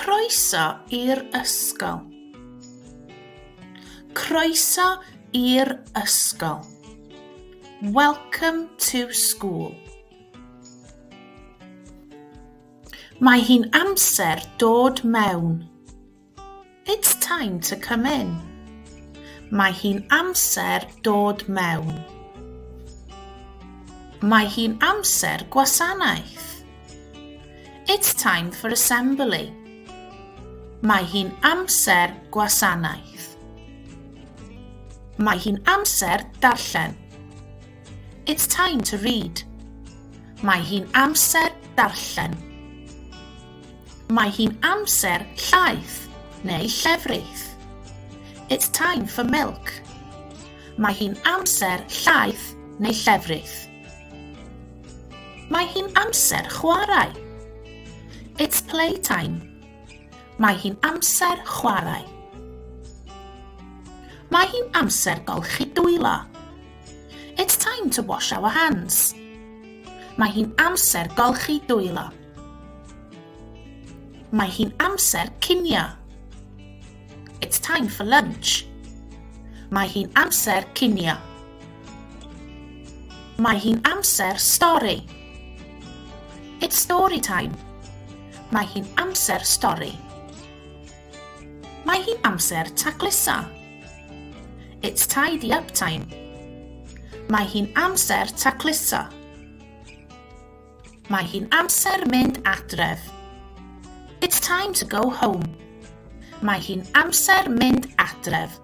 Croeso i'r ysgol. Croeso i'r ysgol. Welcome to school. Mae hi'n amser dod mewn. It's time to come in. Mae hi'n amser dod mewn. Mae hi'n amser gwasanaeth. It's time for assembly. Mae hi'n amser gwasanaeth. Mae hi'n amser darllen. It's time to read. Mae hi'n amser darllen. Mae hi'n amser llaeth neu llefrith. It's time for milk. Mae hi'n amser llaeth neu llefrith. Mae hi'n amser chwarae. It's playtime. Mae hi'n amser chwarae. Mae hi'n amser golchi dwylo. It's time to wash our hands. Mae hi'n amser golchi dwylo. Mae hi'n amser cinio. It's time for lunch. Mae hi'n amser cinio. Mae hi'n amser stori. It's story time. Mae hi'n amser stori. Mae hi'n amser tacluso. It's tidy up time. Mae hi'n amser tacluso. Mae hi'n amser mynd adref. It's time to go home. Mae hi'n amser mynd adref.